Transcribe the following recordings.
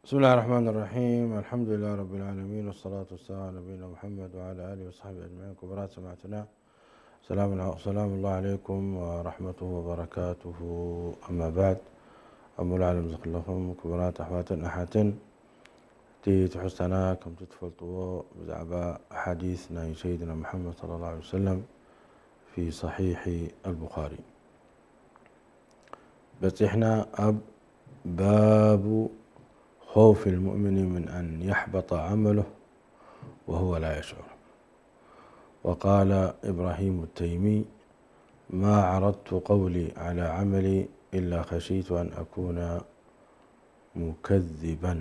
بسم الله الرحمن الرحيم. الحمد لله رب العالمين، والصلاة والسلام على نبينا محمد وعلى آله وصحبه أجمعين. ክቡራት ሰማዕትና፣ ሰላም፣ ሰላም الله عليكم ورحمته وبركاته. أما بعد، ኣብ ሙሉእ ዓለም ዝኽለኹም ክቡራት ኣሕዋትን ኣሓትን፣ እቲ ትሕዝቶና ከምቲ ትፈልጥዎ ብዛዕባ ሓዲስ ናይ ሰይድና ሙሓመድ صلى الله عليه وسلم في صحيح البخاري በጺሕና። ኣብ باب خوف المؤمن من أن يحبط عمله وهو لا يشعر. وقال إبراهيم التيمي: ما عرضت قولي على عملي إلا خشيت أن أكون مكذبا.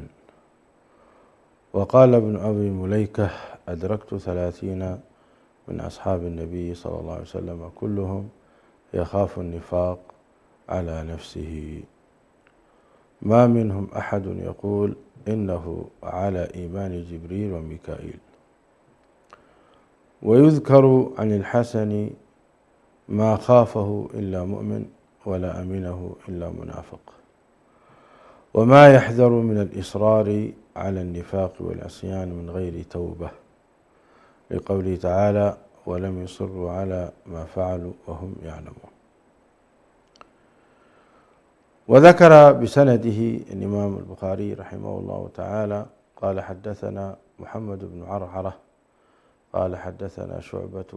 وقال ابن أبي مليكة: أدركت ثلاثين من أصحاب النبي صلى الله عليه وسلم كلهم يخاف النفاق على نفسه، ما منهم أحد يقول إنه على إيمان جبريل وميكائيل. ويذكر عن الحسن: ما خافه إلا مؤمن ولا أمنه إلا منافق، وما يحذر من الإصرار على النفاق والعصيان من غير توبة، لقوله تعالى: ولم يصروا على ما فعلوا وهم يعلمون. وذكر بسنده الإمام البخاري رحمه الله تعالى: قال حدثنا محمد بن عرعرة قال حدثنا شعبة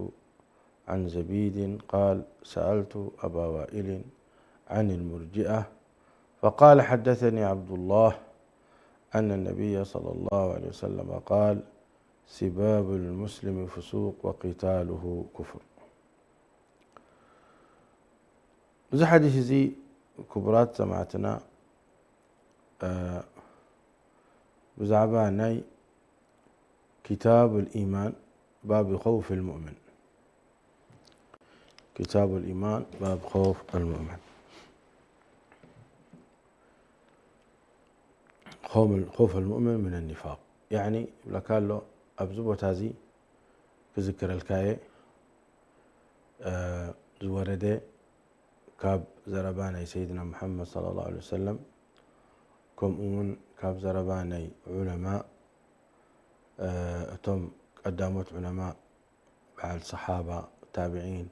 عن زبيد قال: سألت أبا وائل عن المرجئة فقال: حدثني عبد الله أن النبي صلى الله عليه وسلم قال: سباب المسلم فسوق وقتاله كفر. እዚ ሓዲስ እዚ ክቡራት ሰማዕትና፣ እ፣ ብዛዕባ ናይ كتاب الإيمان باب خوف المؤمن. كتاب الإيمان باب خوف المؤمن. خوف المؤمن من النفاق. يعني ይብለካ ኣሎ ኣብዚ ቦታ እዚ ክዝክረልካ እየ ዝወረደ ካብ ዘረባ ናይ ሰይድና ሙሓመድ صلى الله عليه وسلم ከምኡ እውን ካብ ዘረባ ናይ ዑለማ እቶም ቀዳሞት ዑለማ በዓል ሰሓባ ታብዒን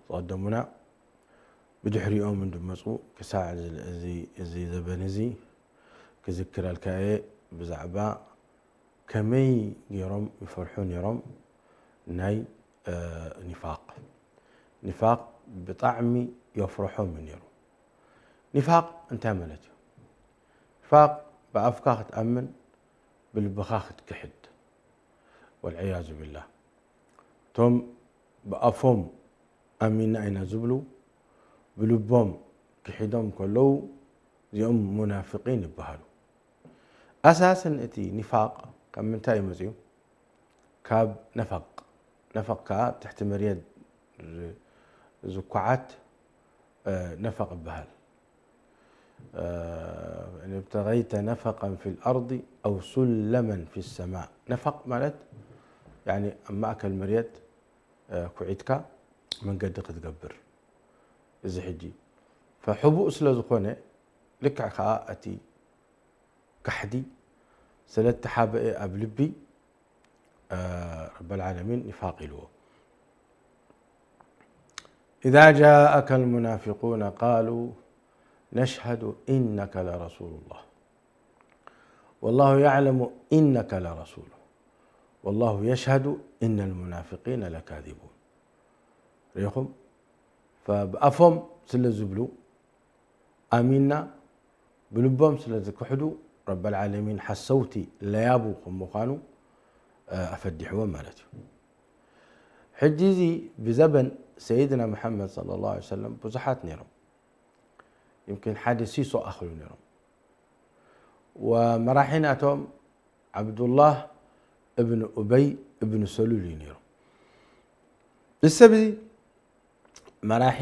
ዝቐደሙና ብድሕሪኦም እንድመፁ ክሳዕ እዚ ዘበን እዚ ክዝክረልካ እየ ብዛዕባ ከመይ ገይሮም ይፈርሑ ነይሮም ናይ ኒፋቅ። ኒፋቅ ብጣዕሚ የፍርሖም እዩ ነይሩ። ኒፋቅ እንታይ ማለት እዩ? ኒፋቅ ብኣፍካ ክትኣምን ብልብኻ ክትክሕድ። ወልዕያዙ ቢላህ። እቶም ብኣፎም ኣሚና ኢና ዝብሉ ብልቦም ክሒዶም ከለዉ እዚኦም ሙናፍቂን ይበሃሉ። ኣሳስን እቲ ኒፋቅ ካብ ምንታይ እዩ መፅኡ? ካብ ነፈቅ። ነፈቅ ከዓ ትሕቲ መርየት ዝኳዓት ነፈቅ ይበሃል። ابتغيت نفقا في الأرض أو سلما في السماء. ነፈቅ ማለት ኣብ ማእከል መርየት ኩዒትካ መንገዲ ክትገብር። እዚ ሕጂ ፈሕቡእ ስለ ዝኾነ ልክዕ ከዓ እቲ ካሕዲ ስለ እተሓበአ ኣብ ልቢ ረበል ዓለሚን ኒፋቅ ኢልዎ። إذا جاءك المنافقون قالوا نشهد إنك لرسول الله والله يعلم إنك لرسوله والله يشهد إن المنافقين لكاذبون. ርኢኹም ብኣፎም ስለ ዝብሉ ኣሚንና ብልቦም ስለ ዝክሕዱ ረበል ዓለሚን ሓሰውቲ ለያቡ ከም ምዃኑ ኣፈዲሕዎም ማለት እዩ። ሕጂ እዚ ብዘበን ሰይድና መሓመድ صلى الله عليه وسلم ብዙሓት ነይሮም። يمكن ሓደ ሲሶ ኣኽሉ ነይሮም። ወመራሒ ናቶም ዓብዱላህ እብን ኡበይ እብን ሰሉል እዩ ነይሩ። እዚ ሰብ እዚ መራሒ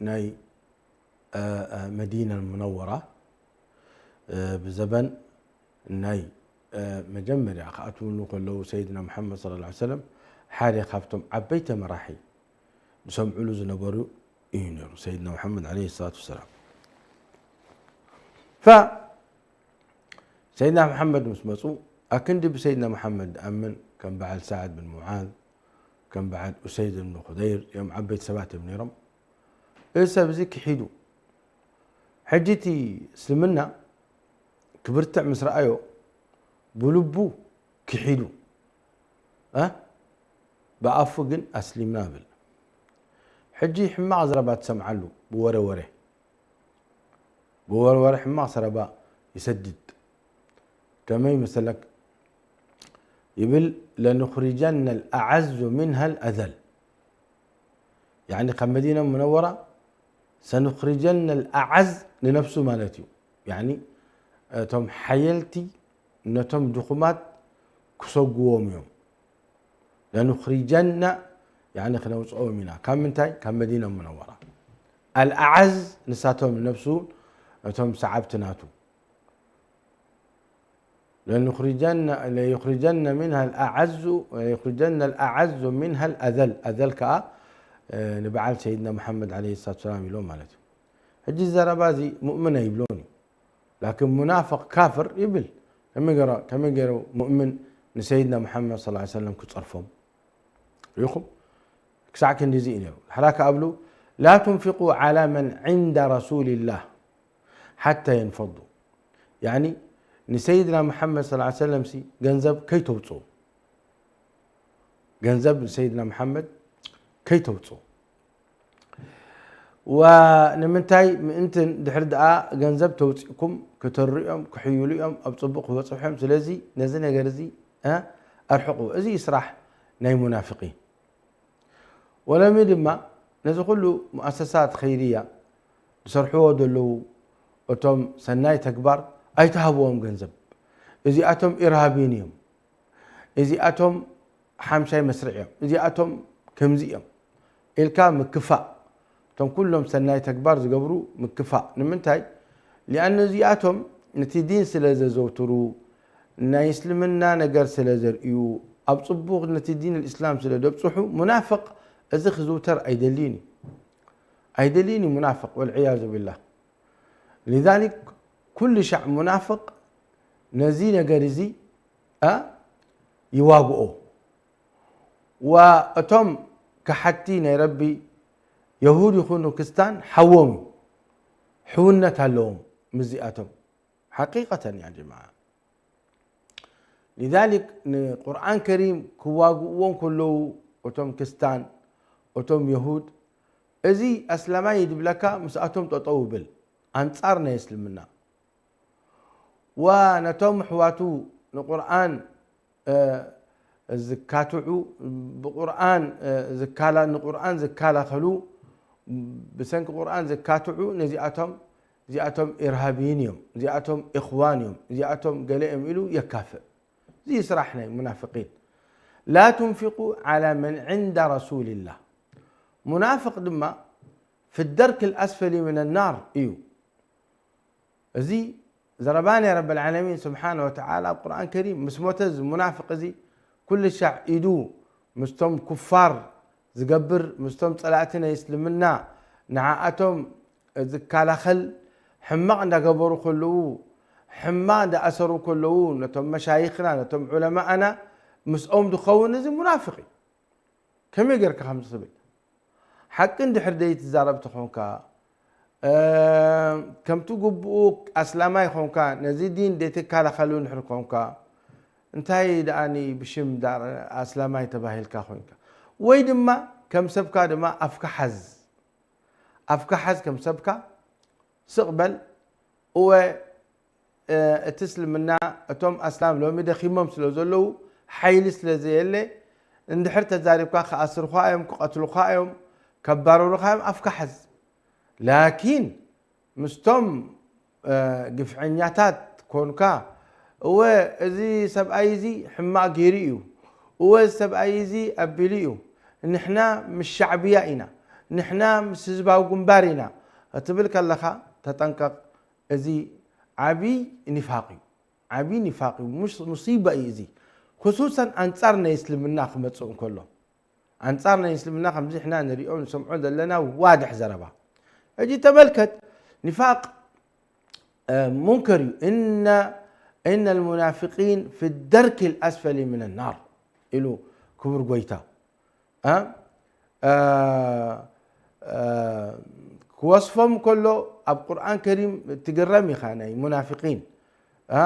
ናይ መዲና ሙነወራ ብዘበን ናይ መጀመርያ ክኣትውሉ ከለዉ ሰይድና መሓመድ صلى الله عليه وسلم ሓደ ካብቶም ዓበይቲ መራሒ ዝሰምዕሉ ዝነበሩ እዩ ነይሩ ሰይድና መሓመድ عليه الصلاة والسلام። ف ሰይድና መሓመድ ምስ መፁ ኣክንዲ ብሰይድና መሓመድ ዝኣምን ከም በዓል ሳዕድ ብን ሙዓዝ፣ ከም በዓል ኡሰይድ ብን ኹደይር እዮም ዓበይቲ ሰባት እዮም ነይሮም። እዚ ሰብ እዚ ክሒዱ። ሕጂ እቲ እስልምና ክብርትዕ ምስ ረኣዮ ብልቡ ክሒዱ። እ? ብኣፉ ግን ኣስሊምና ብል። ሕጂ ሕማቕ ዘረባ ትሰምዓሉ ብወረ ወረ። ብወረ ወረ ሕማቕ ዘረባ ይሰድድ። ከመይ መሰለክ ይብል፣ ለኑኽሪጀነ ልኣዓዙ ሚንሃ ልኣዘል። ያኒ ካብ መዲና ሙነወራ ሰኑኽሪጀነ ልኣዓዝ ንነፍሱ ማለት እዩ። ያኒ እቶም ሓየልቲ ነቶም ድኹማት ክሰጉዎም እዮም። ለኑኽሪጀነ ያኒ ክነውፅኦም ኢና። ካብ ምንታይ? ካብ መዲና ሙነወራ። ኣልኣዓዝ ንሳቶም ነፍሱ እቶም ሰዓብቲ ናቱ። ለኑኽሪጀነ ለዩኽሪጀነ ሚንሃ ልኣዓዙ ለዩኽሪጀነ ልኣዓዙ ሚንሃ ልኣዘል። ኣዘል ከዓ ንበዓል ሰይድና መሓመድ ዓለይሂ ሰላቱ ሰላም ኢሎም ማለት እዩ። ሕጂ ዘረባ እዚ ሙእምን ኣይብሎን እዩ። ላኪን ሙናፍቕ ካፍር ይብል። ከመይ ገይሩ ሙእምን ንሰይድና መሓመድ ሰለላሁ ዐለይሂ ወሰለም ክጸርፎም ርኢኹም? ክሳዕ ክንድዚ እዩ ነይሩ። ድሕራ ከኣ ኣብሉ ላ ቱንፊቁ ዓላ መን ዕንደ ረሱልላህ ሓታ የንፈዱ። ያኒ ንሰይድና መሓመድ ሰለላሁ ዐለይሂ ወሰለም ሲ ገንዘብ ከይተውፅኡ፣ ገንዘብ ንሰይድና መሓመድ ከይተውፅኡ። ወንምንታይ ምእንትን ድሕሪ ደኣ ገንዘብ ተውፂእኩም ክተርኡ እዮም፣ ክሕይሉ እዮም፣ ኣብ ፅቡቕ ክበፅሑ እዮም። ስለዚ ነዚ ነገር እዚ እ ኣርሕቑ። እዚ እዩ ስራሕ ናይ ሙናፍቂን። ወለሚ ድማ ነዚ ኩሉ ሙኣሰሳት ኸይርያ ዝሰርሕዎ ዘለዉ እቶም ሰናይ ተግባር ኣይትሃብዎም ገንዘብ። እዚኣቶም ኢርሃቢን እዮም። እዚኣቶም ሓምሻይ መስርዕ እዮም። እዚኣቶም ከምዚ እዮም ኢልካ ምክፋእ። እቶም ኩሎም ሰናይ ተግባር ዝገብሩ ምክፋእ። ንምንታይ? ሊኣነ እዚኣቶም ነቲ ዲን ስለ ዘዘውትሩ፣ ናይ እስልምና ነገር ስለ ዘርእዩ፣ ኣብ ጽቡቕ ነቲ ዲን ልእስላም ስለ ደብጽሑ፣ ሙናፍቕ እዚ ክዝውተር ኣይደልይን እዩ። ኣይደልይን እዩ ሙናፍቕ፣ ወልዕያዙ ቢላህ። ሊዛሊክ ኩሉ ሻዕ ሙናፍቕ ነዚ ነገር እዚ፣ እ፣ ይዋግኦ። ወእቶም ከሓድቲ ናይ ረቢ የሁድ ይኹኑ ክስታን ሓዎም እዩ። ሕውነት ኣለዎም ምስዚኣቶም። ሓቂቀተን ያ ጀማዓ። ሊዛሊክ ንቁርኣን ከሪም ክዋግእዎ እንከለዉ እቶም ክስታን፣ እቶም የሁድ፣ እዚ ኣስላማይ እዩ ድብለካ ምስኣቶም ጠጠው ብል። ኣንጻር ናይ እስልምና። ወነቶም ኣሕዋቱ ንቁርኣን፣ እ፣ ዝካትዑ፣ ብቁርኣን፣ እ፣ ዝካላ-፣ ንቁርኣን ዝካላኸሉ፣ ብሰንኪ ቁርኣን ዝካትዑ ነዚኣቶም፣ እዚኣቶም ኢርሃብይን እዮም፣ እዚኣቶም ኢኽዋን እዮም፣ እዚኣቶም ገለ እዮም ኢሉ የካፍእ። እዚ ስራሕ ናይ ሙናፍቂን። ላ ቱንፊቁ ዓላ መን ዕንደ ረሱልላህ። ሙናፍቅ ድማ ፊ ደርክ ልኣስፈሊ ምን ናር እዩ። እዚ ዘረባ ናይ ረብ ልዓለሚን ስብሓነ ወተዓላ ኣብ ቁርኣን ከሪም ምስ ሞተ እዚ ሙናፍቅ እዚ ኩሉ ሻዕ ኢዱ ምስቶም ኩፋር ዝገብር፣ ምስቶም ጸላእቲ ናይ እስልምና ንዓኣቶም ዝከላኸል፣ ሕማቕ እንዳገበሩ ከለዉ፣ ሕማቕ እንዳኣሰሩ ከለዉ፣ ነቶም መሻይኽና፣ ነቶም ዑለማእና ምስኦም ዝኸውን እዚ ሙናፍቅ እዩ። ከመይ ጌርካ ከምዚ ትብል? ሓቂ እንድሕር ዘይትዛረብ ተኾንካ፣ እ፣ ከምቲ ግቡኡ ኣስላማይ ኾንካ፣ ነዚ ዲን ዘይትከላኸሉ እንድሕር ኮንካ፣ እንታይ ደኣኒ ብሽም ዳ-፣ ኣስላማይ ተባሂልካ ኾንካ? ወይ ድማ ከም ሰብካ ድማ ኣፍካ ሓዝ። ኣፍካ ሓዝ ከም ሰብካ፣ ስቕ በል። እወ፣ እ፣ እቲ እስልምና፣ እቶም ኣስላም ሎሚ ደኺሞም ስለ ዘለዉ፣ ሓይሊ ስለ ዘየለ፣ እንድሕር ተዛሪብካ ክኣስሩኻ እዮም፣ ክቐትሉኻ እዮም፣ ከባረሩኻ እዮም፣ ኣፍካ ሓዝ። ላኪን ምስቶም፣ እ፣ ግፍዐኛታት ኮንካ፣ እወ፣ እዚ ሰብኣይ እዚ ሕማቕ ገይሩ እዩ፣ እወ፣ እዚ ሰብኣይ እዚ ኣቢሉ እዩ፣ ንሕና ምስ ሻዕብያ ኢና፣ ንሕና ምስ ህዝባዊ ግንባር ኢና ክትብል ከለኻ ተጠንቀቕ። እዚ ዓብይ ኒፋቕ እዩ። ዓብይ ኒፋቕ እዩ። ሙስ-፣ ሙሲባ እዩ እዚ። ክሱሰን ኣንጻር ናይ እስልምና ክመጽእ እንከሎ። ኣንጻር ናይ እስልምና ከምዚ ሕና ንሪኦ ንሰምዖ ዘለና ዋድሕ ዘረባ። ሕጂ ተመልከት፣ ኒፋቕ፣ እ፣ ሙንከር እዩ። እነ إن المنافقين في الدرك الأسفل من النار ኢሉ ክቡር ጎይታ። እ? እ፣ እ፣ ክወስፎም ከሎ ኣብ ቁርኣን ከሪም ትግረም ኢኻ ናይ ሙናፊቂን። እ?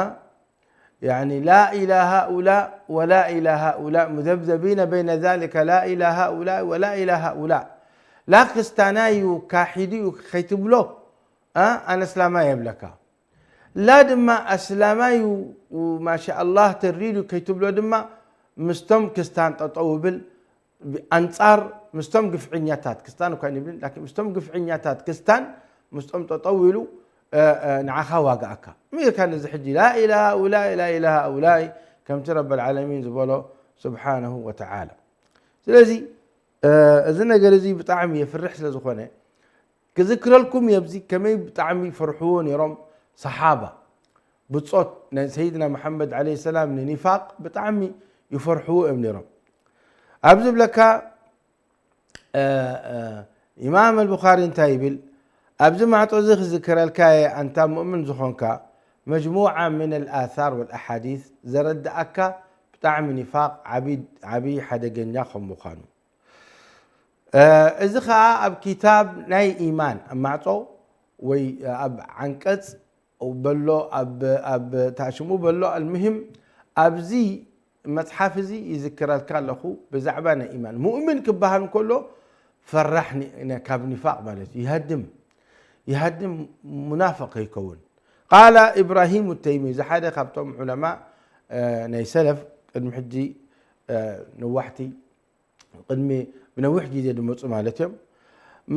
يعني لا إلى هؤلاء ولا إلى هؤلاء مذبذبين بين ذلك لا إلى هؤلاء ولا إلى هؤلاء لا ክስታናይ እዩ ካሒዱ እዩ ከይትብሎ እ? ኣነ እስላማይ የብለካ ላ ድማ ኣስላማዩ ማሻ ኣላህ ተሪዱ ከይትብሎ ድማ ምስቶም ክስታን ጠጠው ብል ኣንጻር ምስቶም ግፍዕኛታት ክስታን እኳ ንብልን ላኪን ምስቶም ግፍዕኛታት ክስታን ምስቶም ጠጠው ኢሉ ንዓኻ ዋጋኣካ ምኢልካ ነዚ ሕጂ ላኢላ ሃኡላይ ላኢላ ሃኡላይ ከምቲ ረብ ልዓለሚን ዝበሎ ስብሓንሁ ወተዓላ ስለዚ እዚ ነገር እዚ ብጣዕሚ የፍርሕ ስለ ዝኾነ ክዝክረልኩም እየ ኣብዚ ከመይ ብጣዕሚ ይፈርሕዎ ነይሮም ሰሓባ ብጾት ናይ ሰይድና መሓመድ ዓለይሂ ሰላም ንኒፋቅ ብጣዕሚ ይፈርሕዎ እዮም ነይሮም ኣብዚ ብለካ ኢማም ኣልቡኻሪ እንታይ ይብል ኣብዚ ማዕጦ እዚ ክዝክረልካ እየ ኣንታ ሙእምን ዝኾንካ መጅሙዓ ምን ኣልኣታር ወልኣሓዲስ ዘረድኣካ ብጣዕሚ ኒፋቅ ዓብዪ ሓደገኛ ከም ምዃኑ እዚ ኸዓ ኣብ ኪታብ ናይ ኢማን ኣብ ማዕጾ ወይ ኣብ ዓንቀጽ በሎ ኣብ ታሽሙ በሎ ኣልምህም ኣብዚ መጽሓፍ እዚ ይዝክረልካ ኣለኹ ብዛዕባ ናይ ኢማን ሙእምን ክበሃል እንከሎ ፈራሕ ካብ ኒፋቅ ማለት እዩ ይሃድም ይሃድም ሙናፍቅ ከይከውን ቃላ ኢብራሂም ተይሚ እዚ ሓደ ካብቶም ዑለማ ናይ ሰለፍ ቅድሚ ሕጂ ነዋሕቲ ቅድሚ ብነዊሕ ግዜ ዝመፁ ማለት እዮም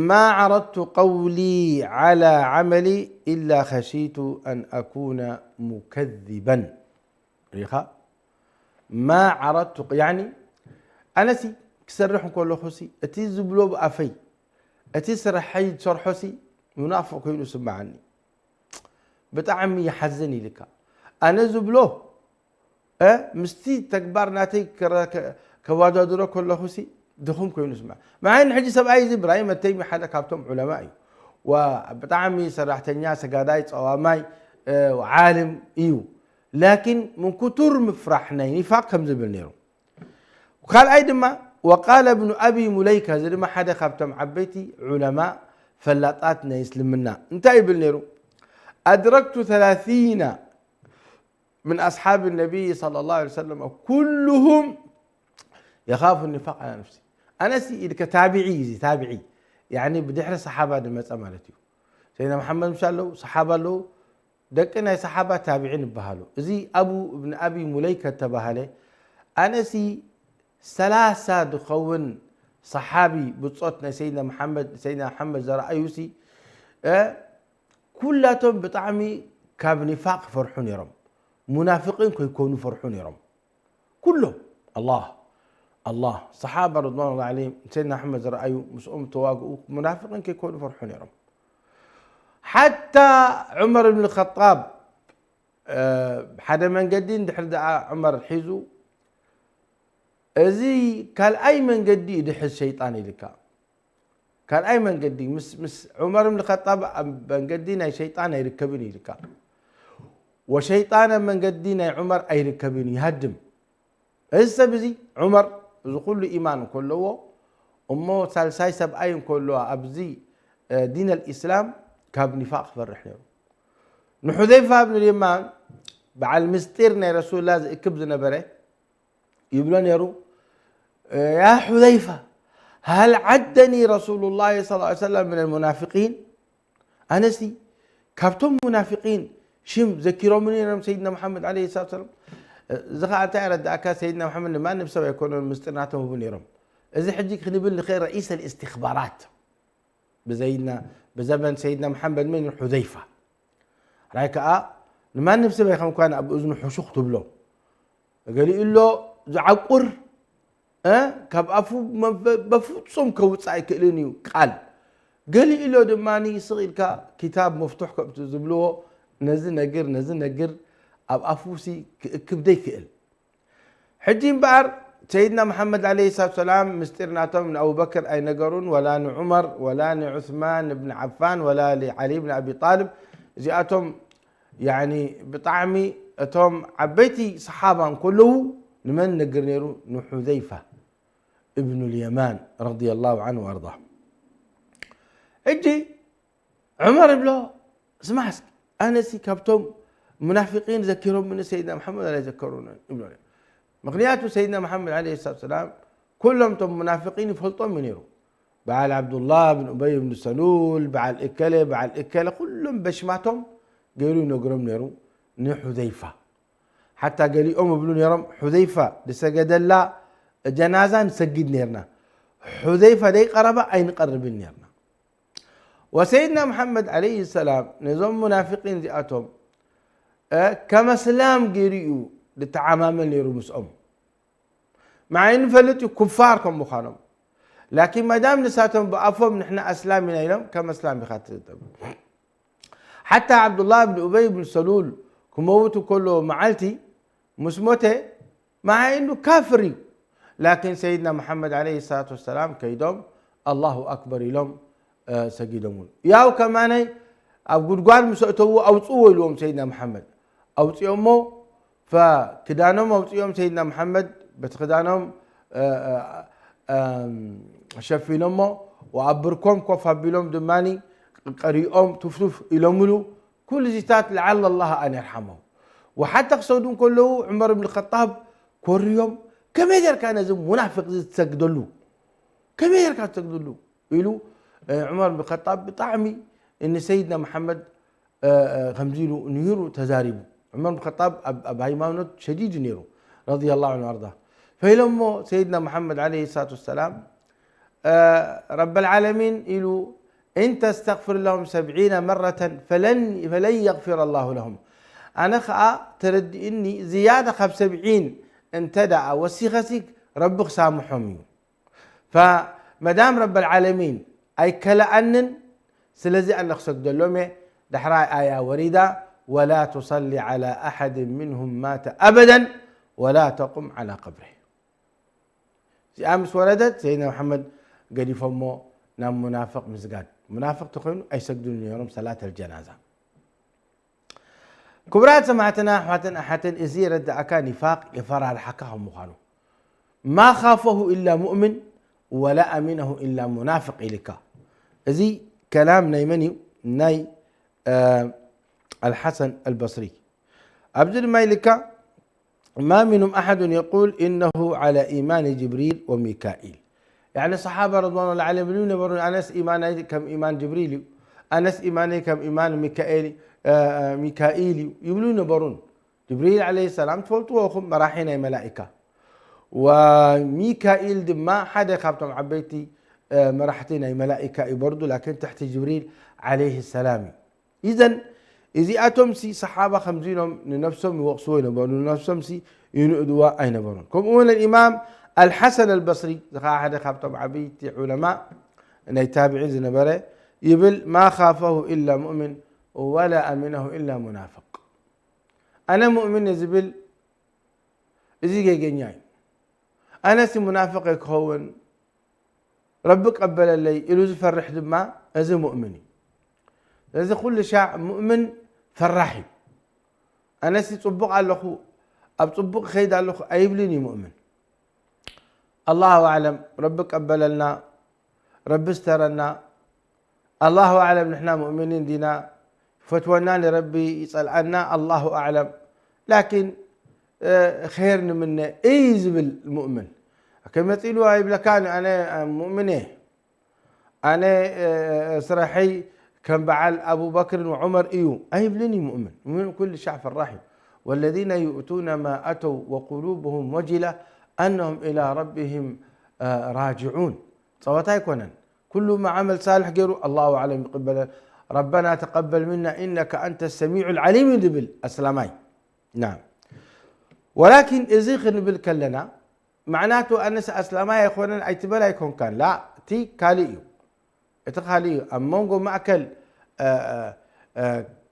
ما عرضت قولي على عملي إلا خشيت أن أكون مكذبا ሪኻ ما عرضت يعني ኣነሲ ክሰርሕ እንከለኹ ሲ እቲ ዝብሎ ብኣፈይ እቲ ስራሐይ ዝሰርሖ ሲ ሙናፍቅ ኮይኑ ስምዓኒ ብጣዕሚ ይሓዝን ኢልካ ኣነ ዝብሎ ምስቲ ተግባር ናተይ ከዋዳድሮ ከለኹ ሲ ድኹም ኮይኑ ስምዓ መዓይን ሕጂ ሰብኣይ እዚ ብራሂም ኣተይሚ ሓደ ካብቶም ዑለማ እዩ ብጣዕሚ ሰራሕተኛ ሰጋዳይ ፀዋማይ ዓልም እዩ ላኪን ምን ክቱር ምፍራሕ ናይ ኒፋቅ ከም ዝብል ነይሩ ካልኣይ ድማ وقال ابن أبي مليكة እዚ ድማ ሓደ ካብቶም ዓበይቲ ዑለማ ፈላጣት ናይ እስልምና እንታይ ይብል ነይሩ أدركت ثلاثين من أصحاب النبي صلى الله عليه وسلم كلهم يخاف النفاق على نفسه ኣነሲ ኢልከ ታቢዒ እዩ ታቢዒ ብድሕሪ ሰሓባ ዝመፀ ማለት እዩ ሰይድና መሓመድ ምሻ ኣለዉ ሰሓባ ኣለዉ ደቂ ናይ ሰሓባ ታቢዒን ይበሃሉ እዚ ኣቡ እብን ኣቢ ሙለይከ ተባሃለ ኣነሲ ሰላሳ ዝኸውን ሰሓቢ ብፆት ናይ ሰይድና መሓመድ ሰይድና መሓመድ ዘረኣዩሲ ኩላቶም ብጣዕሚ ካብ ኒፋቅ ይፈርሑ ነይሮም ሙናፍቂን ከይኮኑ ይፈርሑ ነይሮም ኩሎም ኣላህ ኣላህ ሰሓባ ርድዋን ላ ዓለይም ሰይድና ኣሕመድ ዝረኣዩ ምስኦም ተዋግኡ ሙናፍቂን ከይኮኑ ይፈርሑ ነይሮም ሓታ ዑመር ብን ኸጣብ ሓደ መንገዲ እንድሕር ደኣ ዑመር ሒዙ እዚ ካልኣይ መንገዲ እዩ ድሕዝ ሸይጣን ኢልካ ካልኣይ መንገዲ ምስ ምስ ዑመር ብን ኸጣብ ኣብ መንገዲ ናይ ሸይጣን ኣይርከብን እዩ ኢልካ ወሸይጣን ኣብ መንገዲ ናይ ዑመር ኣይርከብን እዩ ይሃድም እዚ ሰብ እዚ ዑመር እዚ ኩሉ ኢማን እንከለዎ እሞ ሳልሳይ ሰብኣይ እንከሎ ኣብዚ ዲን ኣልኢስላም ካብ ኒፋቅ ክፈርሕ ነይሩ ንሑዘይፋ ብን ልየማን በዓል ምስጢር ናይ ረሱሉላ ዝእክብ ዝነበረ ይብሎ ነይሩ يا حذيفة هل عدني رسول الله صلى الله عليه وسلم من المنافقين ኣነሲ ካብቶም ሙናፊቂን ሽም ዘኪሮምኒ ነይሮም ሰይድና መሓመድ ለ ሰላት ሰላም እዚ ከዓ እንታይ ረዳእካ ሰይድና መሓመድ ንማንም ሰብ ኣይኮነን ምስጢር ናቶም ህቡ ነይሮም እዚ ሕጂ ክንብል ንኽእል ረኢስ ልእስትክባራት ብዘይድና ብዘበን ሰይድና መሓመድ ምን ሑዘይፋ ራይ ከዓ ንማንም ሰብ ኣይከምኳን ኣብ እዝኑ ሕሹኽ ትብሎ ገሊኡ ኣሎ ዝዓቁር ካብ ኣፉ በፍጹም ከውፅእ ኣይክእልን እዩ ቃል ገሊኡ ኣሎ ድማ ስቕ ኢልካ ክታብ መፍቱሕ ከምቲ ዝብልዎ ነዚ ነግር ነዚ ነግር ኣብ ኣፉ ሲ ክእክብ ዘይክእል ሕጂ እምበኣር ሰይድና መሓመድ ዓለይሂ ሰላቱ ሰላም ምስጢር ናቶም ንኣቡበክር ኣይነገሩን ወላ ንዑመር ወላ ንዑስማን እብን ዓፋን ወላ ንዓሊ ብን ኣቢ ጣልብ እዚኣቶም ያኒ ብጣዕሚ እቶም ዓበይቲ ሰሓባ እንከለዉ ንመን ነግር ነይሩ? ንሑዘይፋ እብኑ ልየማን ረዲየላሁ ዐንሁ ወኣርዳ። ሕጂ ዑመር ይብሎ፣ ስማዕ እስኪ፣ ኣነሲ ካብቶም ሙናፊቂን ዘኪሮምኒ ሰይድና መሓመድ ኣይዘከሩንን ይብሎ። ምኽንያቱ ሰይድና መሓመድ ዓለይሂ ሰላቱ ወሰላም ኩሎም እቶም ሙናፊቂን ይፈልጦም እዩ ነይሩ። በዓል ዓብዱላህ ብን ኡበይ ብን ሰሉል፣ በዓል እከለ፣ በዓል እከለ፣ ኩሎም በሽማቶም ገይሩ ይነግሮም ነይሩ ንሑዘይፋ። ሓታ ገሊኦም እብሉ ነይሮም፣ "ሑዘይፋ ዝሰገደላ ጀናዛ ንሰግድ ነይርና፣ ሑዘይፋ ደይቀረባ ኣይንቐርብን ነይርና።" ወሰይድና መሓመድ ዓለይሂ ሰላም ነዞም ሙናፊቂን እዚኣቶም፣ እ፣ ከም ኣስላም ገይሩ እዩ ዝተዓማመል ነይሩ ምስኦም። መዓይ ንፈልጥ እዩ ኩፋር ከም ምዃኖም። ላኪን መዳም ንሳቶም ብኣፎም ንሕና ኣስላም ኢና ኢሎም፣ ከም ኣስላም ኢኻ ትጠብ። ሓታ ዓብዱላህ ብን ኡበይ ብን ሰሉል ክመውት ከሎ መዓልቲ ምስ ሞተ፣ መዓ ኢሉ ካፍር እዩ። ላኪን ሰይድና መሓመድ ዓለይሂ ሰላቱ ወሰላም ከይዶም ኣላሁ ኣክበር ኢሎም፣ እ፣ ሰጊዶምሉ። ያው ከማነይ ኣብ ጉድጓድ ምስ ኣእተዎ ኣውፅዎ ኢልዎም ሰይድና መሓመድ። ኣውፅኦሞ፣ ፈክዳኖም ኣውፅኦም ሰይድና መሓመድ በቲ ክዳኖም፣ እ፣ እ፣ እም፣ ሸፊኖሞ፣ ወኣብ ብርኮም ኮፍ ኣቢሎም ድማኒ ቀሪኦም ቱፍቱፍ ኢሎምሉ። ኩሉ ዚታት ለዓለ ላህ ኣን የርሓሞም። ወሓታ ክሰግዱ እንከለዉ ዑመር ብን ኸጣብ ኮርዮም፣ "ከመይ ጌርካ ነዚ ሙናፍቅ እዚ ትሰግደሉ? ከመይ ጌርካ ትሰግደሉ?" ኢሉ፣ እ፣ ዑመር ብን ኸጣብ ብጣዕሚ ንሰይድና መሓመድ፣ እ፣ እ፣ ከምዚ ኢሉ ንሂሩ ተዛሪቡ። ዑመር ብን ኸጣብ ኣብ፣ ኣብ ሃይማኖት ሸዲድ እዩ ነይሩ፣ ረዲየላሁ ዐንሁ ወኣርዳ። ፈኢሎሞ ሰይድና መሓመድ ዓለይሂ ሰላቱ ወሰላም፣ እ፣ ረበል ዓለሚን ኢሉ፣ "ኢን ተስተግፊር ለሁም ሰብዒነ መረተን ፈለን፣ ፈለን የግፊረ ላሁ ለሁም።" ኣነ ኸኣ ተረዲእኒ ዝያዳ ካብ ሰብዒን እንተ ደኣ ወሲኸሲ ረቢ ክሳምሖም እዩ። ፈመዳም ረበል ዓለሚን ኣይከለኣንን፣ ስለዚ ኣነ ክሰግደሎም እየ። ዳሕራይ ኣያ ወሪዳ፣ "ወላ ቱሰሊ ዐላ ኣሐድን ሚንሁም ማተ ኣበደን ወላ ተቁም ዐላ ቀብሪህ።" እዚኣ ምስ ወረደት ሰይድና መሓመድ ገዲፎሞ ናብ ሙናፍቅ ምስጋድ። ሙናፍቅ ተኮይኑ ኣይሰግዱን ነይሮም ሰላት ኣልጀናዛ። ክቡራት ሰማዕትና ኣሕዋትን ኣሓትን፣ እዚ የረድኣካ ኒፋቅ የፈራርሓካ ከም ምዃኑ። "ማ ኻፈሁ ኢላ ሙእምን ወላ ኣሚነሁ ኢላ ሙናፍቅ" ኢልካ። እዚ ከላም ናይ መን እዩ? ናይ፣ እ፣ ኣልሓሰን ኣልበስሪ። ኣብዚ ድማ ኢልካ "ማ ሚንሁም ኣሐዱን የቁል ኢነሁ ዐላ ኢማኒ ጅብሪል ወሚካኢል።" ያዕኒ ሰሓባ ረድዋኑላሂ ዐለይሂም ይብሉ ነበሩን፣ "ኣነስ ኢማነይ ከም ኢማን ጅብሪል እዩ፣ ኣነስ ኢማነይ ከም ኢማን ሚካኤል፣ እ፣ እ፣ ሚካኢል እዩ" ይብሉ ነበሩን። ጅብሪል ዐለይሂ ሰላም ትፈልጥዎ ኢኹም፣ መራሒ ናይ መላኢካ። ወሚካኢል ድማ ሓደ ካብቶም ዓበይቲ፣ እ፣ መራሕቲ ናይ መላኢካ እዩ በርዱ፣ ላኪን ትሕቲ ጅብሪል ዐለይሂ ሰላም እዩ። ኢዘን እዚኣቶምሲ ሰሓባ ከምዚ ኢሎም ንነብሶም ይወቕስዎ ይነበሩ፣ ንነብሶምሲ ይንእድዋ ኣይነበሩን። ከምኡ እውን ኢማም ኣልሓሰን ኣልበስሪ፣ እዚ ኸዓ ሓደ ካብቶም ዓበይቲ ዑለማ ናይ ታብዒን ዝነበረ፣ ይብል፣ "ማ ኻፈሁ ኢላ ሙእሚን ወላ ኣሚነሁ ኢላ ሙናፍቅ።" ኣነ ሙእሚን እየ ዝብል፣ እዚ ጌገኛ እዩ። ኣነሲ ሙናፍቅ እየ ክኸውን፣ ረቢ ቀበለለይ ኢሉ ዝፈርሕ ድማ እዚ ሙእምን እዩ። ስለዚ ኩሉ ሻዕ ሙእምን ፈራሕ እዩ። ኣነሲ ጽቡቕ ኣለኹ፣ ኣብ ጽቡቕ እኸይድ ኣለኹ ኣይብልን እዩ ሙእምን። ኣላሁ ኣዕለም፣ ረቢ ቀበለልና፣ ረቢ ስተረና። ኣላሁ ኣዕለም፣ ንሕና ሙእሚኒን ዲና፣ ይፈትወና ንረቢ ይጸልኣና፣ ኣላሁ ኣዕለም። ላኪን፣ እ፣ ኸይር ንምነ እይ ዝብል ሙእምን። ከመጺሉ ኣይብለካን፣ ኣነ፣ እ፣ ሙእምን እየ፣ ኣነ፣ እ፣ ስራሐይ ከም በዓል ኣቡበክርን ወዑመር እዩ ኣይብልን እዩ ሙእምን። ሙእምን ኩሉ ሻዕ ፈራሕ እዩ። ወለዚነ ዩእቱነ ማ ኣተው ወቁሉብሁም ወጅላ ኣነሁም ኢላ ረቢሂም፣ እ፣ ራጅዑን። ጸወታ ኣይኮነን። ኩሉ ዓመል ሳልሕ ገይሩ ኣላሁ ኣዕለም ይቕበለን። ረበና ተቀበል ሚና ኢነከ ኣንተ ሰሚዑ ልዓሊም እዩ ዝብል ኣስላማይ። ናም። ወላኪን እዚ ክንብል ከለና፣ ማዕናቱ ኣነስ ኣስላማይ ኣይኮነን ኣይትበል ኣይኮንካን። ላ፣ እቲ ካልእ እዩ። እቲ ካልእ እዩ። ኣብ መንጎ ማእከል፣ እ፣ እ፣ እ፣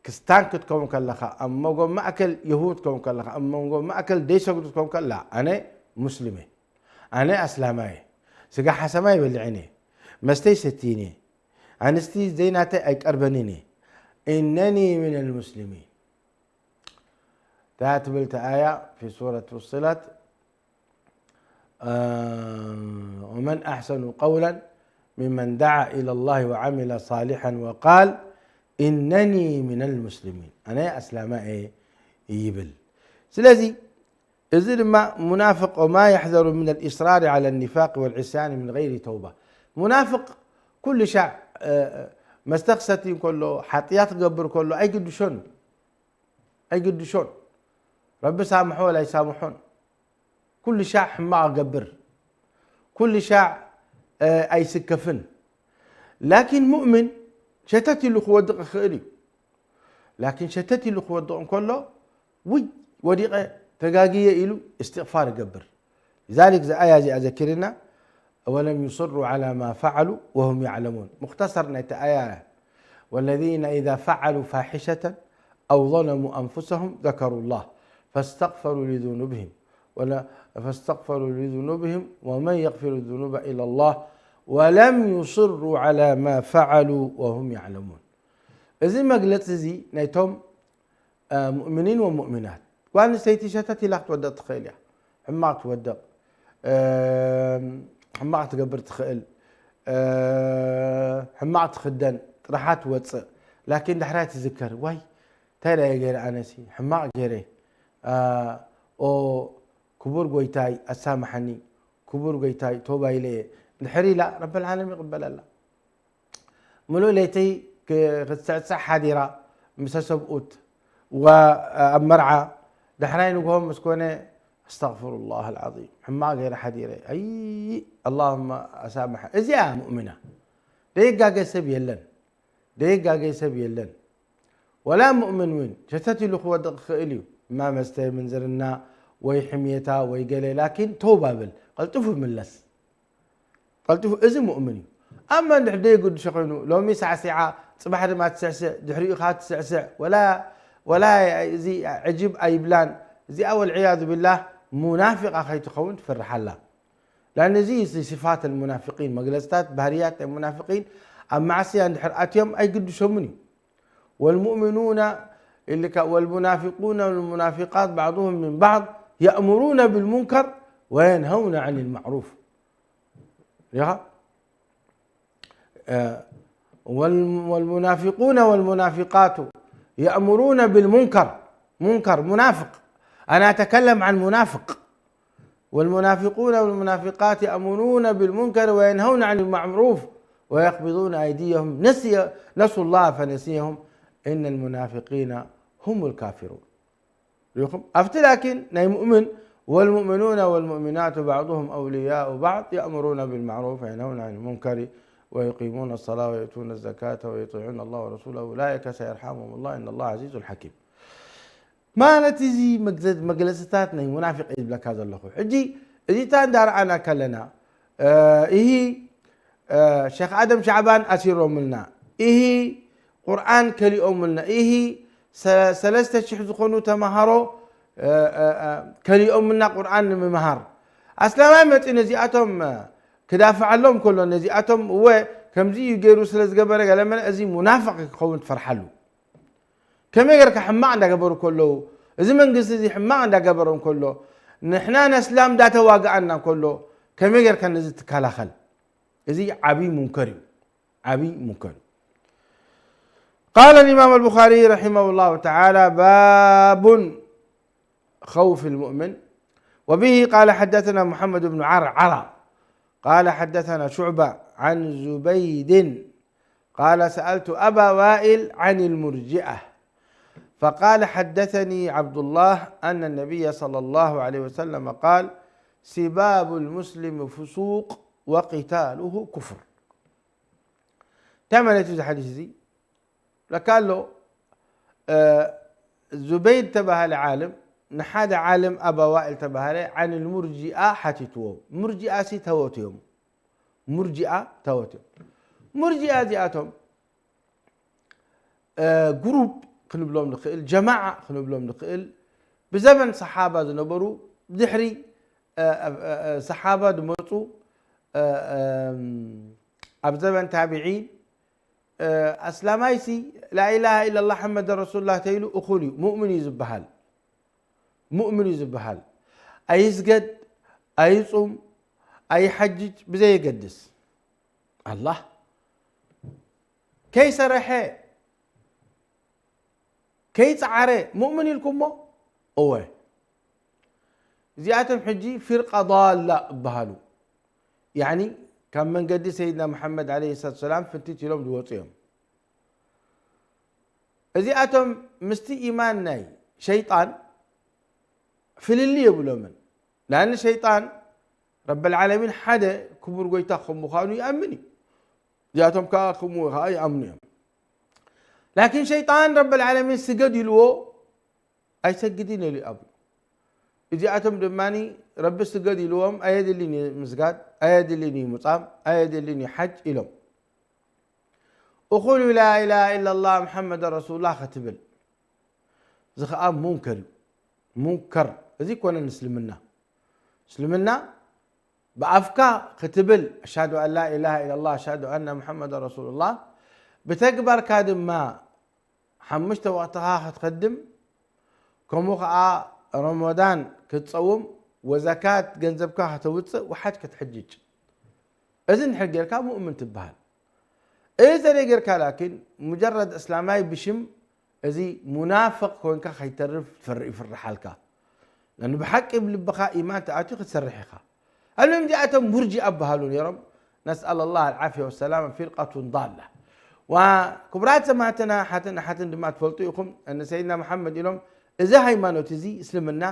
ክስታን ክትከውን ከለኻ፣ ኣብ መንጎ ማእከል የሁድ ክትከውን ከለኻ፣ ኣብ መንጎ ማእከል ደይሰግዱ ክትከውን ከላ፣ ኣነ ሙስሊም እየ። ኣነ ኣስላማይ እየ። ስጋ ሓሰማ ኣይበልዕን እየ። መስተይ ሰትይን እየ። ኣንስቲ ዘይናተይ ኣይቀርበንን እየ። ኢነኒ ሚነል ሙስሊሚን። እዛ ትብል እቲ ኣያ ፊ ሱረት ፉስለት፣ እ፣ ወመን ኣሕሰኑ ቀውለን ሚመን ደዓ ኢለ ላህ ወዓሚለ ሳሊሐን ወቃል ኢነኒ ሚነል ሙስሊሚን፣ ኣነ ኣስላማይ እየ ይብል። ስለዚ እዚ ድማ ሙናፍቅ፣ ወማ የሕዘሩ ሚነል ኢስራሪ ዐለ ኒፋቅ ወልዕስያኒ ሚን ገይሪ ተውባ። ሙናፍቅ ኩሉ ሻዕ፣ እ፣ መስተ ክሰቲ እንከሎ፣ ሓጥያት ክገብር ከሎ ኣይግድሾን እዩ። ኣይግድሾን። ረቢ ሳምሖ ወላ ኣይሳምሖን። ኩሉ ሻዕ ሕማቕ ገብር። ኩሉ ሻዕ፣ እ፣ ኣይስከፍን። ላኪን ሙእምን ሸተት ኢሉ ክወድቕ ይኽእል እዩ። ላኪን ሸተት ኢሉ ክወድቕ እንከሎ፣ ውይ፣ ወዲቐ፣ ተጋግየ ኢሉ እስትቕፋር ይገብር። ሊዛሊክ፣ እዛ ኣያ እዚኣ ዘኪርና፣ ወለም ዩስሩ ዐላ ማ ፈዐሉ ወሁም ያዕለሙን። ሙኽተሰር ናይቲ ኣያ፣ ወለዚነ ኢዛ ፈዐሉ ፋሒሸተን ኣው ዘለሙ ኣንፉሰሁም ዘከሩ ላህ ፈስተግፈሩ ሊዙኑብሂም፣ ወለ-፣ ፈስተግፈሩ ሊዙኑብሂም ወመን የግፊሩ ዙኑበ ኢላ ላህ ወለም ዩስሩ ዐላ ማ ፈዐሉ ወሁም ያዕለሙን። እዚ መግለጺ እዚ ናይቶም እ፣ ሙእሚኒን ወሙእሚናት። ጓል ኣንስተይቲ ሸተት ኢላ ክትወድቕ ትኽእል እያ። ሕማቕ ትወድቕ፣ እ፣ ሕማቕ ትገብር ትኽእል፣ እ፣ ሕማቕ ትኽደን፣ ጥርሓ ትወፅእ። ላኪን ዳሕራይ ትዝከር፣ ዋይ፣ እንታይ ደኣ ገይረ ኣነሲ? ሕማቕ ገይረ። እ፣ ኦ፣ ክቡር ጎይታይ፣ ኣሳምሓኒ፣ ክቡር ጎይታይ፣ ቶባ ኢለ እየ። እንድሕር ኢላ፣ ረበል ዓለም ይቕበለላ። ምሉእ ለይቲ ክ-፣ ክትስዕስዕ ሓዲራ፣ ምሰ ሰብኡት፣ ወ-፣ ኣብ መርዓ፣ ዳሕራይ ንግሆ ምስ ኮነ፣ ኣስተግፍሩላህ ኣልዓዚም፣ ሕማቕ ገይረ ሓዲረ፣ ኣይ፣ ኣላሁመ ኣሳምሓ። እዚኣ ሙእሚና። ደይጋገ ሰብ የለን። ደይጋገ ሰብ የለን። ወላ ሙእምን እውን ሸተት ኢሉ ክወድቕ ይኽእል እዩ። እማ መስተ፣ ምንዝርና፣ ወይ ሕምየታ፣ ወይ ገለ፣ ላኪን ተውባ በል፣ ቀልጥፉ ይምለስ። ቀልጢፉ፣ እዚ ሙእምን እዩ። ኣማ እንድሕር ደይግድሾ ኮይኑ፣ ሎሚ ሳዕሲዓ፣ ጽባሕ ድማ ትስዕስዕ፣ ድሕሪኡ ኸኣ ትስዕስዕ፣ ወላ፣ ወላ እዚ ዕጅብ ኣይብላን። እዚኣ ወልዕያዙ ቢላህ ሙናፊቓ ከይትኸውን ትፍርሓላ። ላን እዚ፣ እዚ ሲፋት ኣልሙናፊቂን፣ መግለጽታት ባህርያት ናይ ሙናፊቂን፣ ኣብ ማዕስያ እንድሕር ኣትዮም ኣይግድሾምን እዩ። ወልሙእሚኑና ኢልካ፣ ወልሙናፊቁነ ወልሙናፊቃት ባዕዱሁም ሚን ባዕድ የእሙሩነ ቢልሙንከር ወየንሀውነ ዐኒል ማዕሩፍ። ሪኻ? እ፣ ወል-፣ ወልሙናፊቁነ ወልሙናፊቃቱ የእሙሩነ ቢልሙንከር። ሙንከር፣ ሙናፍቅ። ኣና ኣተከለም ዐን ሙናፍቅ። والمنافقون والمنافقات يأمرون بالمنكر وينهون عن المعروف ويقبضون أيديهم نسي-، نسوا الله فنسيهم إن المنافقين هم الكافرون. ሪኹም? ኣብቲ ላኪን ናይ ሙእምን، والمؤمنون والمؤمنات بعضهم أولياء بعض يأمرون بالمعروف وينهون عن المنكر ويقيمون الصلاة ويؤتون الزكاة ويطيعون الله ورسوله أولئك سيرحمهم الله إن الله عزيز حكيم. ማለት እዚ መግዘ-፣ መግለጽታት ናይ ሙናፊቅ እዩ ዝብለካ ዘለኹ። ሕጂ እዚታ እንዳረኣና ከለና፣ እ፣ ኢሂ፣ እ፣ ሸኽ ኣደም ሻዕባን ኣሲሮምልና፣ ኢሂ ቁርኣን ከሊኦምልና፣ ኢሂ ሰ-፣ ሰለስተ ሽሕ ዝኾኑ ተማሃሮ፣ እ፣ እ፣ እ፣ ከሊኦምልና ቁርኣን ንምምሃር። ኣስላማይ መጺኡ ነዚኣቶም፣ እ፣ ክዳፍዓሎም ከሎ፣ ነዚኣቶም እወ ከምዚ እዩ ገይሩ ስለ ዝገበረ ገለመለ፣ እዚ ሙናፍቅ ክኸውን ትፈርሓሉ። ከመይ ጌርካ ሕማቕ እንዳገበሩ ከለዉ፣ እዚ መንግስቲ እዚ ሕማቕ እንዳገበሮም ከሎ፣ ንሕና ነስላም እንዳተዋግኣና ከሎ፣ ከመይ ጌርካ ነዚ ትከላኸል? እዚ ዓብዪ ሙንከር እዩ። ዓብዪ ሙንከር እዩ። قال الإمام البخاري رحمه الله تعالى: باب خوف المؤمن، وبه قال حدثنا محمد بن عرعرة قال حدثنا شعبة عن زبيد قال: سألت أبا وائل عن المرجئة، فقال: حدثني عبد الله أن النبي صلى الله عليه وسلم قال: سباب المسلم فسوق وقتاله كفر. እንታይ ማለት እዩ እዚ ሓዲስ እዚ? ለካ ኣሎ፣ እ፣ ዙበይድ ተባሃለ ዓለም ንሓደ ዓለም ኣባ ዋእል ተባሃለ ዓን ልሙርጂኣ ሓቲትዎ። ሙርጂኣ ሲ ተወት እዮም። ሙርጂኣ ተወት እዮም። ሙርጂኣ እዚኣቶም፣ እ፣ ግሩፕ ክንብሎም ንኽእል፣ ጀማዓ ክንብሎም ንኽእል፣ ብዘበን ሰሓባ ዝነበሩ፣ ድሕሪ፣ እ፣ እ፣ እ፣ ሰሓባ ዝመፁ፣ እ፣ እም፣ ኣብ ዘበን ታቢዒን፣ እ፣ ኣስላማይሲ ላኢላሃ ኢለላህ መሐመድ ረሱሉላህ ተይሉ እኹል እዩ፣ ሙእምን እዩ ዝበሃል። ሙእምን እዩ ዝበሃል። ኣይስገድ፣ ኣይጹም፣ ኣይሓጅጅ ብዘየገድስ፣ ኣላህ ከይሰረሐ፣ ከይጸዓረ ሙእምን ኢልኩሞ? እወ። እዚኣቶም ሕጂ ፊርቃ ዳላ እበሃሉ። ያኒ ካብ መንገዲ ሰይድና መሓመድ ዓለይሂ ሰላቱ ሰላም ፍንቲት ኢሎም ዝወፁ እዮም። እዚኣቶም ምስቲ ኢማን ናይ ሸይጣን ፍልልይ የብሎምን። ላን ሸይጣን ረበል ዓለሚን ሓደ ክቡር ጎይታ ከም ምዃኑ ይኣምን እዩ። እዚኣቶም ከዓ ከምኡ ከዓ ይኣምኑ እዮም። ላኪን ሸይጣን ረበል ዓለሚን ስገድ ኢልዎ ኣይሰግድን ኢሉ ይኣብሉ። እዚኣቶም ድማ ረቢ ስገድ ኢልዎም ኣየድልን እዩ ምስጋድ፣ ኣየድልን እዩ ምጻም፣ ኣየድልን እዩ ሓጅ ኢሎም። እኹሉ ላኢላሃ ኢላላህ ሙሓመድ ረሱሉላህ ክትብል፣ እዚ ኸዓ ሙንከር እዩ። ሙንከር፣ እዚ ይኮነን እስልምና። እስልምና ብኣፍካ ክትብል ኣሽሃዱ ኣን ላ ኢላሃ ኢላላህ ኣሽሃዱ ኣነ ሙሓመድ ረሱሉላህ፣ ብተግባርካ ድማ ሓሙሽተ ወቕትኻ ክትኸድም፣ ከምኡ ኸዓ ረመዳን ክትጸውም፣ ወዘካት ገንዘብካ ከተውፅእ፣ ወሓጅ ክትሕጅጅ። እዚ እንድሕር ጌርካ ሙእምን ትበሃል። እዚ ዘይጌርካ ላኪን ሙጀረድ እስላማይ ብሽም፣ እዚ ሙናፍቕ ኮንካ ከይተርፍ ትፈር-፣ ይፍርሓልካ። ለኣኑ ብሓቂ ብልብኻ ኢማን ተኣትዩ ክትሰርሕ ኢኻ። ኣሎም እዚኣቶም ሙርጂኣ በሃሉ ነይሮም። ነስኣል ላህ ኣልዓፍያ ወሰላም፣ ፊርቀቱን ዳላ። ወክቡራት ሰማዕትና ሓትን ኣሓትን ድማ ትፈልጡ ኢኹም፣ ንሰይድና መሓመድ ኢሎም እዚ ሃይማኖት እዚ እስልምና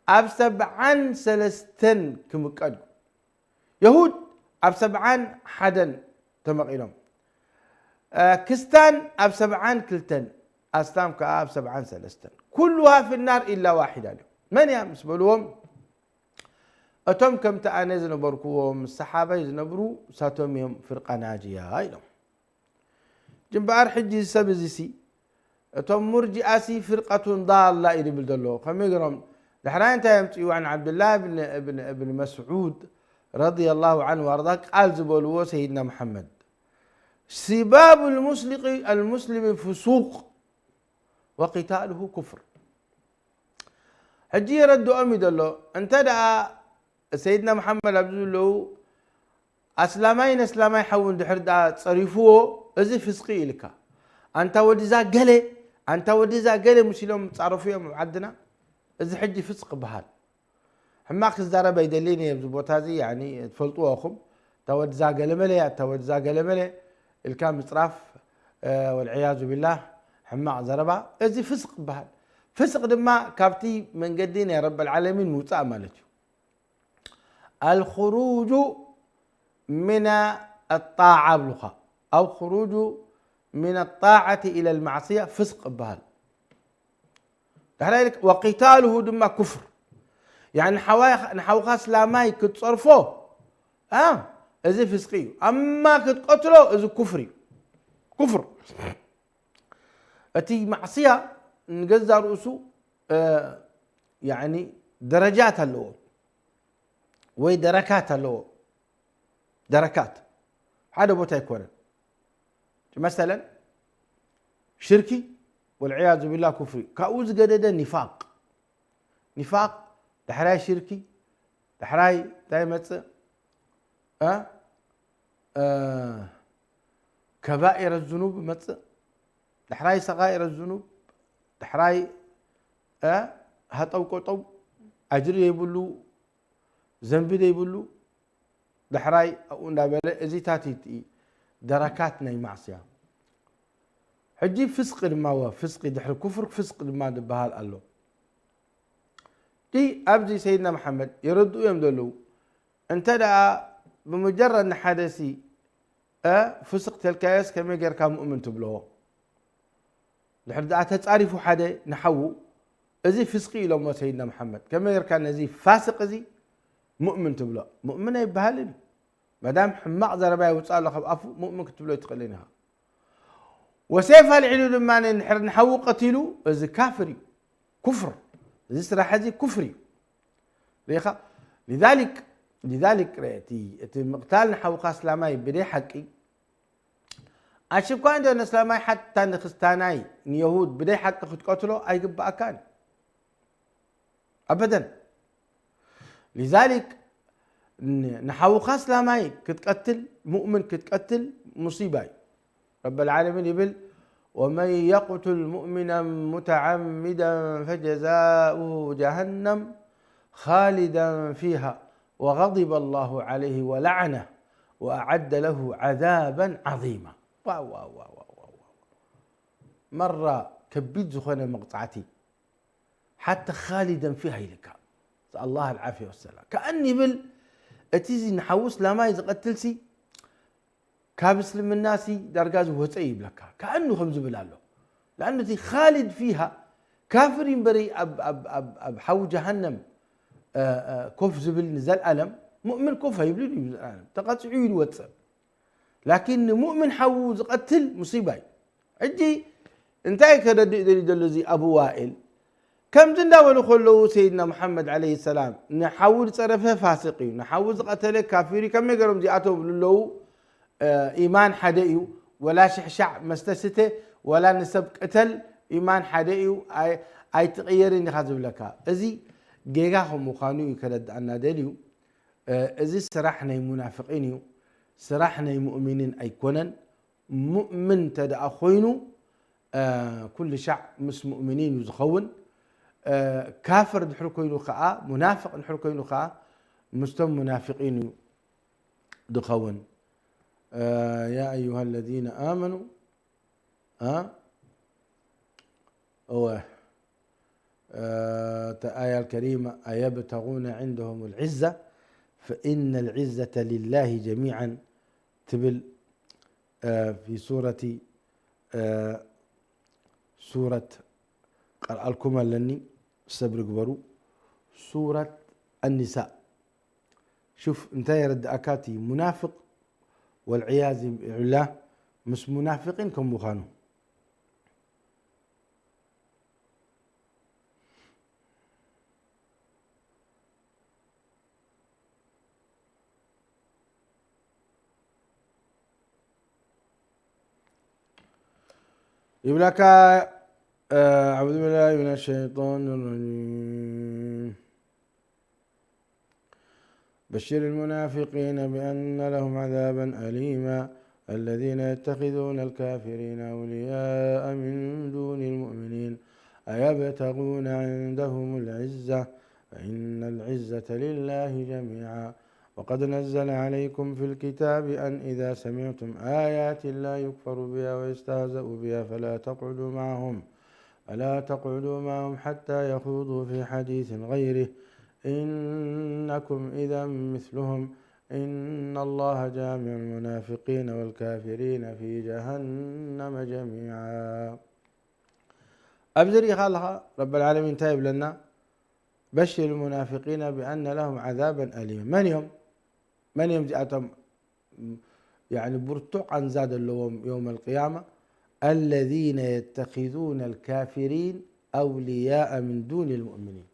ኣብ ሰብዓን ሰለስተን ክምቀል እዩ። የሁድ ኣብ ሰብዓን ሓደን ተመቒሎም፣ እ፣ ክስታን ኣብ ሰብዓን ክልተን፣ ኣስላም ከኣ ኣብ ሰብዓን ሰለስተን። ኩሉሃ ፊናር ኢላ ዋሒዳ ኢሎም። መን እያ ምስ በልዎም፣ እቶም ከምቲ ኣነ ዝነበርኩዎ ምስ ሰሓባይ ዝነብሩ፣ እሳቶም እዮም ፍርቃ ናጅያ ኢሎም። እምበኣር ሕጂ እዚ ሰብ እዚ ሲ፣ እቶም ሙርጂኣ ሲ ፍርቀቱን ዳላ እዩ ዝብል ዘሎ። ከመይ ገይሮም? ዳሕራይ እንታይ ኣምፅኡ? عن عبد الله بن، بن، بن مسعود رضي الله عنه وأرضاه ቃል ዝበልዎ ሰይድና መሓመድ፣ سباب المسلم، المسلم فسوق وقتاله كفر። ሕጂ የረድኦም እዩ ዘሎ። እንተ ደኣ ሰይድና መሓመድ ኣብዚ ዘለዉ ኣስላማይ ነስላማይ ሓዉ እንድሕር ደኣ ጸሪፍዎ፣ እዚ ፍስቂ ኢልካ። ኣንታ ወድዛ ገለ፣ ኣንታ ወድዛ ገለ ምስ ኢሎም ጻረፉ እዮም ኣብ ዓድና። እዚ ሕጂ ፍስቅ በሃል። ሕማቕ ክዛረብ ኣይደልን እየ ኣብዚ ቦታ እዚ፣ ያኒ ትፈልጥዎ ኢኹም። ኣታ ወድዛ ገለመለ፣ ኣታ ወድዛ ገለመለ ኢልካ ምጽራፍ፣ እ፣ ወልዕያዙ ቢላህ፣ ሕማቕ ዘረባ፣ እዚ ፍስቅ ይበሃል። ፍስቅ ድማ ካብቲ መንገዲ ናይ ረበል ዓለሚን ምውጻእ ማለት እዩ። الخروج من الطاعة ይብሉኻ፣ أو خروج من الطاعة إلى المعصية ፍስቅ ይበሃል። ዳሕራይ ኢልካ፣ وقتاله ድማ ኩፍር። ያኒ ንሓዋይ-፣ ንሓውኻ እስላማይ ክትጸርፎ፣ ኣ፣ እዚ ፍስቂ እዩ። ኣማ ክትቀትሎ፣ እዚ ኩፍር እዩ። ኩፍር። እቲ ማዕስያ ንገዛ ርእሱ፣ እ፣ ያኒ ደረጃት ኣለዎ ወይ ደረካት ኣለዎ። ደረካት። ሓደ ቦታ ኣይኮነን። መሰለን ሽርኪ ወልዕያዙ ቢላህ ኩፍሪ። ካብኡ ዝገደደ ኒፋቅ። ኒፋቅ ዳሕራይ ሽርኪ፣ ዳሕራይ እንታይ ይመጽእ? እ? እ፣ ከባኢረ ዝኑብ ይመጽእ። ዳሕራይ ሰጋኢረ ዝኑብ፣ ዳሕራይ፣ እ፣ ሃጠው ቆጠው፣ ኣጅሪ ዘይብሉ፣ ዘንቢ ዘይብሉ፣ ዳሕራይ ኣብኡ እንዳበለ፣ እዚታት እቲ ደረካት ናይ ማዕስያ። ሕጂ ፍስቂ ድማ፣ ወ-፣ ፍስቂ ድሕሪ ኩፍር ፍስቂ ድማ ዝበሃል ኣሎ። እቲ ኣብዚ ሰይድና መሓመድ የረድኡ እዮም ዘለዉ። እንተ ደኣ ብምጀረድ ንሓደ ሲ፣ እ፣ ፍስቅ ተልካዮስ ከመይ ጌርካ ሙእምን ትብሎ? ድሕሪ ደኣ ተጻሪፉ ሓደ ንሓዉ፣ እዚ ፍስቂ ኢሎሞ ሰይድና መሓመድ። ከመይ ጌርካ ነዚ ፋስቅ እዚ ሙእምን ትብሎ? ሙእምን ኣይበሃልን እዩ። መዳም ሕማቕ ዘረባ የውጽእ ኣሎ ካብ ኣፉ፣ ሙእምን ክትብሎ ኣይትኽእልን ኢኻ። ወሴፍ ኣልዒሉ ድማ ንድሕር ንሓዉ ቀቲሉ፣ እዚ ካፍር እዩ። ኩፍር። እዚ ስራሕ እዚ ኩፍር እዩ። ርኢኻ? ሊዛሊክ፣ ሊዛሊክ ርአ፣ እቲ፣ እቲ ምቕታል ንሓውኻ እስላማይ ብደይ ሓቂ፣ ኣሽኳ እንዶ ንእስላማይ ሓታ ንክስታናይ ንየሁድ ብደይ ሓቂ ክትቀትሎ ኣይግባኣካን። ኣበደን። ሊዛሊክ፣ ንሓውኻ እስላማይ ክትቀትል፣ ሙእምን ክትቀትል ሙሲባ እዩ። ረበል ዓለሚን ይብል፣ ወመን የቅቱል ሙእሚናን ሙተዓሚዳን ፈጀዛኡሁ ጀሃነም ኻሊዳን ፊሃ ወገዲበ ላሁ ዓለይሂ ወለዐነህ ወአዓደ ለሁ ዓዛበን ዓዚማ። ዋው፣ ዋው፣ ዋው፣ ዋው፣ ዋው። መራ ከቢድ ዝኾነ መቕጻዕቲ። ሓታ ኻሊደን ፊሃ ኢልካ። ኣላህ ኣልዓፍያ ወሰላም። ከኣኒ ይብል፣ እቲ እዚ ንሓዉ እስላማይ ዝቐትልሲ ካብ እስልምናሲ ዳርጋ ዝወፀ እዩ ይብለካ። ከኣኑ ከም ዝብል ኣሎ። ለኣኑ እቲ ኻሊድ ፊሃ ካፍር እዩ እምበሪ ኣብ፣ ኣብ፣ ኣብ፣ ኣብ ሓዊ ጀሃነም፣ እ፣ እ፣ ኮፍ ዝብል ንዘልኣለም፣ ሙእምን ኮፍ ኣይብልን እዩ ንዘልኣለም። ተቐፂዑ እዩ ዝወፅእ። ላኪን ንሙእምን ሓዉ ዝቐትል ሙሲባ እዩ። ሕጂ እንታይ ከረድእ ደልዩ ዘሎ እዚ ኣቡ ዋኢል? ከምዚ እንዳበሉ ከለዉ ሰይድና ሙሓመድ ዓለይሂ ሰላም ንሓዉ ዝጸረፈ ፋሲቅ እዩ፣ ንሓዉ ዝቐተለ ካፊር እዩ፣ ከመይ ገይሮም እዚኣቶም ይብሉ ኣለዉ? እ፣ ኢማን ሓደ እዩ፣ ወላ ሽሕሻዕ መስተ ስተ፣ ወላ ንሰብ ቅተል፣ ኢማን ሓደ እዩ፣ ኣይ-፣ ኣይትቕየርን ኢኻ ዝብለካ። እዚ ጌጋ ከም ምዃኑ እዩ ከረድኣና ደልዩ። እ፣ እዚ ስራሕ ናይ ሙናፍቂን እዩ፣ ስራሕ ናይ ሙእሚኒን ኣይኮነን። ሙእምን እንተ ደኣ ኮይኑ፣ እ፣ ኩሉ ሻዕ ምስ ሙእሚኒን እዩ ዝኸውን። እ፣ ካፍር ድሕር ኮይኑ ኸዓ፣ ሙናፍቕ ድሕር ኮይኑ ኸዓ፣ ምስቶም ሙናፍቂን እዩ ዝኸውን። እ፣ ያ ኣዩሃ ለዚነ ኣመኑ፣ እ፣ እወ፣ እ፣ እታ ኣያ ኣልከሪማ፣ أيبتغون عندهم العزة فإن العزة لله جميعا ትብል፣ እ፣ ፊ ሱረቲ፣ እ፣ ሱረት ቀርኣልኩም ኣለኒ፣ ሰብሪ ግበሩ። ሱረት ኣኒሳእ። ሹፍ እንታይ የረድኣካ እቲ ሙናፍቅ ወልዕያዝ ብላህ ምስ ሙናፍቂን ከም ምዃኑ። ይብለካ፣ እ፣ أعوذ بالله من الشيطان الرجيم. بشر المنافقين بأن لهم عذابا أليما. الذين يتخذون الكافرين أولياء من دون المؤمنين أيبتغون عندهم العزة فإن العزة لله جميعا. وقد نزل عليكم في الكتاب أن إذا سمعتم آيات الله يكفر بها ويستهزأ بها فلا تقعدوا معهم، فلا تقعدوا معهم حتى يخوضوا في حديث غيره إنكم إذا مثلهم إن الله جامع المنافقين والكافرين في جهنم جميعا. ኣብዚ ርኢኻ ኣለኻ ረበል ዓለሚን እንታይ ይብለና? በሽር ሙናፊቂነ ቢኣነ ለሁም ዓዛበን ኣሊማ። መን እዮም? መን እዮም እዚኣቶም? ያዕኒ ብርቱዕ ቃንዛ ዘለዎም የውም ኣልቅያማ፣ ኣለዚነ የተኪዙነ ኣልካፊሪን ኣውልያኣ ምን ዱን ልሙእሚኒን።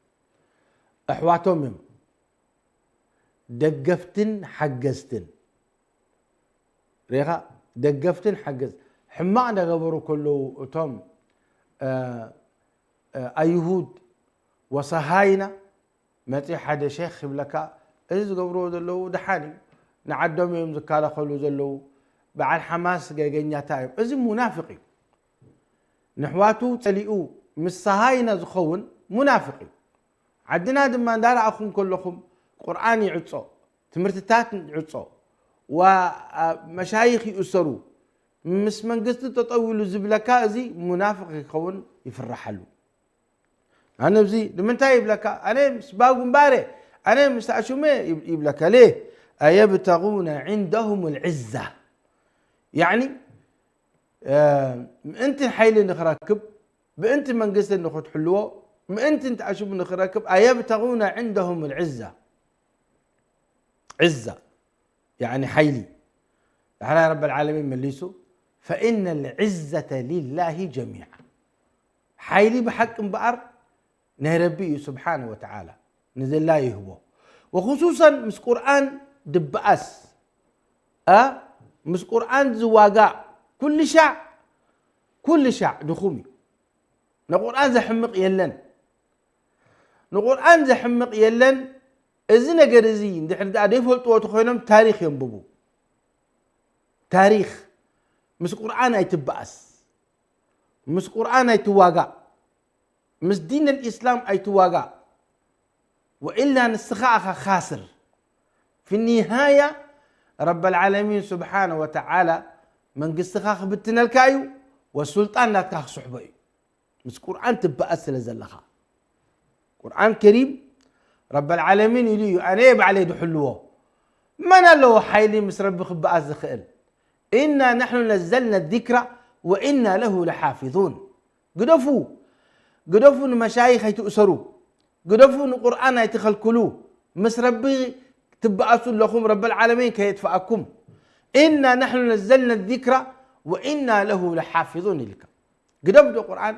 ኣሕዋቶም እዮም፣ ደገፍትን ሓገዝትን። ርኢኻ? ደገፍትን ሓገዝ፣ ሕማቕ እንዳገበሩ ከለዉ እቶም፣ እ፣ እ፣ ኣይሁድ ወሰሃይና መጺኡ ሓደ ሼኽ ይብለካ፣ እዚ ዝገብርዎ ዘለዉ ደሓን እዩ፣ ንዓዶም እዮም ዝከላኸሉ ዘለዉ፣ በዓል ሓማስ ገገኛታ እዮም። እዚ ሙናፍቕ እዩ። ንሕዋቱ ጸሊኡ ምስ ሰሃይና ዝኸውን ሙናፍቕ እዩ። ዓድና ድማ እንዳረኣኹም ከለኹም ቁርኣን ይዕጾ፣ ትምህርትታት ይዕጾ፣ ዋ-፣ ኣ-፣ መሻይኽ ይእሰሩ፣ ምስ መንግስቲ ጠጠው ኢሉ ዝብለካ እዚ ሙናፍቕ ክኸውን ይፍረሓሉ። ኣነ እዚ ንምንታይ ይብለካ? ኣነ ምስ ባጉምባረ፣ ኣነ ምስ ኣሹመ ይብ-፣ ይብለካ። ሌ ኣየብተጉነ ዒንደሁም ልዕዛ። ያዕኒ፣ እ፣ ምእንቲ ሓይሊ ንኽረክብ፣ ምእንቲ መንግስቲ ንኽትሕልዎ፣ ምእንቲ እንተኣሽሙ ንኽረክብ፣ ኣየብተጉነ ዒንደሁም ልዕዛ። ዕዛ፣ ያዕኒ ሓይሊ። ዳሕራይ ረብ ልዓለሚን መሊሱ፣ ፈኢነ ልዕዘተ ሊላሂ ጀሚዓ። ሓይሊ ብሓቂ እምበኣር ናይ ረቢ እዩ ስብሓነ ወተዓላ፣ ንዘላ ይህቦ። ወኽሱሰን ምስ ቁርኣን ድበኣስ፣ ኣ፣ ምስ ቁርኣን ዝዋጋእ ኩሉ ሻዕ፣ ኩሉ ሻዕ ድኹም እዩ። ንቁርኣን ዘሕምቕ የለን። ንቁርኣን ዘሕምቕ የለን። እዚ ነገር እዚ እንድሕር ደኣ ዘይፈልጥዎ ተኾይኖም ታሪኽ የንብቡ። ታሪኽ ምስ ቁርኣን ኣይትበኣስ፣ ምስ ቁርኣን ኣይትዋጋእ፣ ምስ ዲን ኣልኢስላም ኣይትዋጋእ። ወኢላ ንስኻ ኢኻ ካስር። ፊ ኒሃያ ረበል ዓለሚን ስብሓነ ወተዓላ መንግስትኻ ክብትነልካ እዩ፣ ወሱልጣን ናትካ ክስሕቦ እዩ። ምስ ቁርኣን ትበኣስ ስለ ዘለኻ። ቁርኣን ከሪም ረበል ዓለሚን ኢሉ እዩ፣ ኣነ እየ ባዕለይ ድሕልዎ። መን ኣለዎ ሓይሊ ምስ ረቢ ክበኣስ ዝኽእል? ኢና ናሕኑ ነዘልና ዚክራ ወኢና ለሁ ለሓፊዙን። ግደፉ፣ ግደፉ ንመሻይኽ ኣይትእሰሩ፣ ግደፉ ንቁርኣን ኣይትኸልክሉ። ምስ ረቢ ትበኣሱ ኣለኹም፣ ረበል ዓለሚን ከየጥፍኣኩም። ኢና ናሕኑ ነዘልና ዚክራ ወኢና ለሁ ለሓፊዙን ኢልካ። ግደፍ ዶ ቁርኣን።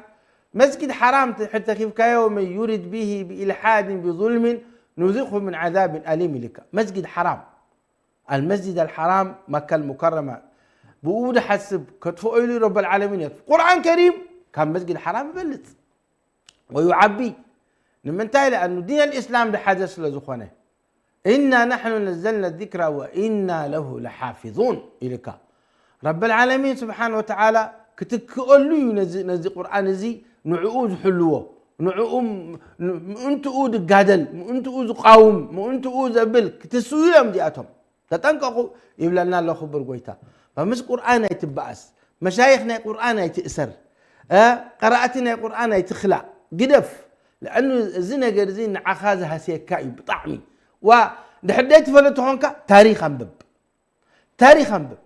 መስጊድ ሓራም ትሕድ ተኺፍካዮ፣ መን ዩሪድ ቢሂ ብኢልሓድን ብዙልምን ኑዚቕሁ ምን ዓዛብን ኣሊም ኢልካ። መስጊድ ሓራም፣ ኣልመስጂድ ኣልሓራም፣ መካ ኣልሙከረማ፣ ብኡ ድሓስብ ከጥፍኦ ኢሉ ረበል ዓለሚን የጥፍ። ቁርኣን ከሪም ካብ መስጊድ ሓራም ይበልጽ ወዩዓቢ። ንምንታይ? ለኣኑ ዲን ኣልእስላም ድሓዘ ስለ ዝኾነ። ኢና ናሕኑ ነዘልና ዚክራ ወኢና ለሁ ለሓፊዙን ኢልካ። ረበል ዓለሚን ስብሓን ወተዓላ ክትክኣሉ እዩ ነዚ፣ ነዚ ቁርኣን እዚ ንዕኡ ዝሕልዎ፣ ንዕኡ ም-፣ ን-፣ ምእንትኡ ዝጋደል፣ ምእንትኡ ዝቃውም፣ ምእንትኡ ዘብል ክትስኡ እዮም እዚኣቶም። ተጠንቀቑ ይብለና ኣሎ ክቡር ጎይታ። ምስ ቁርኣን ኣይትበኣስ፣ መሻይኽ ናይ ቁርኣን ኣይትእሰር፣ እ፣ ቀራእቲ ናይ ቁርኣን ኣይትኽላእ፣ ግደፍ። ለኣኑ እዚ ነገር እዚ ንዓኻ ዝሃስየካ እዩ ብጣዕሚ። ዋ፣ ድሕር ደይ ትፈልጥ ተኾንካ ታሪኽ ኣንብብ። ታሪኽ ኣንብብ።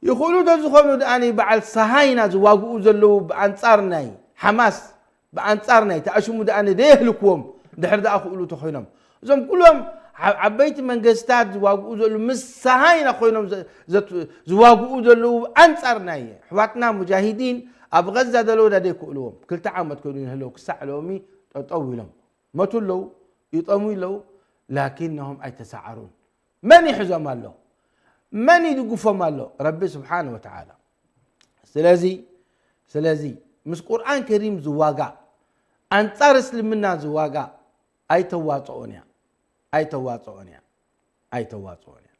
ይኽእሉ ዶ ዝኾኑ ደኣኒ በዓል ሰሃይና ዝዋግኡ ዘለዉ ብኣንጻር ናይ ሓማስ፣ ብኣንጻር ናይ ተኣሽሙ ደኣኒ ደየህልክዎም ድሕር ደኣ ክእሉ ተኾይኖም። እዞም ኩሎም ዓ-፣ ዓበይቲ መንግስታት ዝዋግኡ ዘለዉ ምስ ሰሃይና ኮይኖም ዘ-፣ ዘት-፣ ዝዋግኡ ዘለዉ ኣንጻር ናይ ኣሕዋትና ሙጃሂዲን ኣብ ገዛ ዘለዉ ዳ ደይክእልዎም። ክልተ ዓመት ኮይኑ ይህለዉ ክሳዕ ሎሚ ጠጠው ኢሎም። መቱ ኣለዉ፣ ይጠሙ ኣለዉ፣ ላኪነሁም ኣይተሰዓሩን። መን ይሕዞም ኣሎ? መን ይድግፎም ኣሎ? ረቢ ስብሓን ወተዓላ። ስለዚ፣ ስለዚ ምስ ቁርኣን ከሪም ዝዋጋእ፣ ኣንጻር እስልምና ዝዋጋእ ኣይተዋጽኦን እያ። ኣይተዋጽኦን እያ። ኣይተዋጽኦን እያ።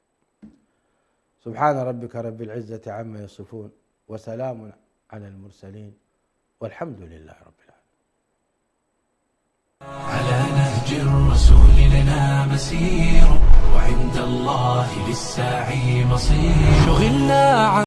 سبحان ربك رب العزة عما يصفون وسلام على المرسلين والحمد لله رب العالمين. على نهج الرسول لنا مسير وعند الله للساعي مصير. شغلنا